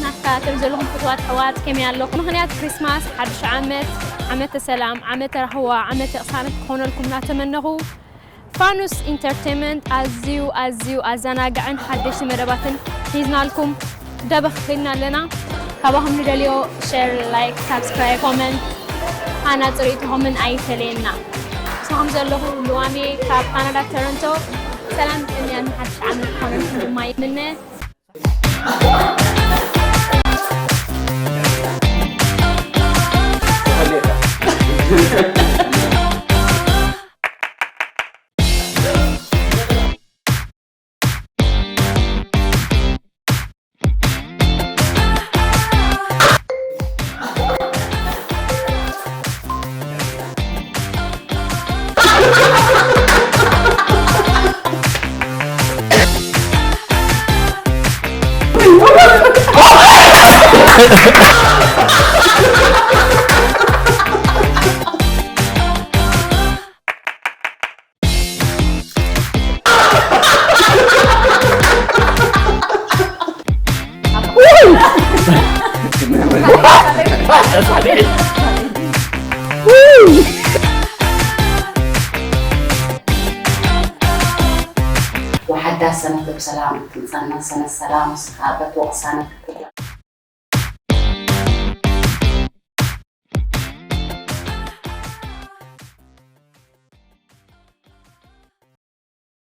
ናትካ ትርኢ ዘለኹም ፍትዋት ኣሕዋት ከመይ ኣለኹም? ምኽንያት ክሪስማስ፣ ሓድሽ ዓመት፣ ዓመተ ሰላም፣ ዓመተ ራህዋ፣ ዓመተ ቅሳነት ክኾነልኩም እናተመነኹ፣ ፋኑስ ኢንተርቴንመንት ኣዝዩ፣ ኣዝዩ ኣዘናግዕን ሓደሽቲ መደባትን ሒዝናልኩም ደበኽ ኺድና ኣለና። ካባኹም ንደልዮ ሸር፣ ላይክ፣ ሳብስክራይብ፣ ኮመንት፣ ሃናጺ ርእይቶኹምን ኣይፈለየና። ምሳኹም ዘለኹ ልዋሜ ካብ ካናዳ ቶሮንቶ። ሰላም ጥምያን ሓድሽ ዓመት ክኾነልኩም ድማ ይምነ። ወሓዳ ሰነተ ብሰላም ትምጻና፣ ሰነ ሰላም፣ ንስኻ በቲ ወቕሳነት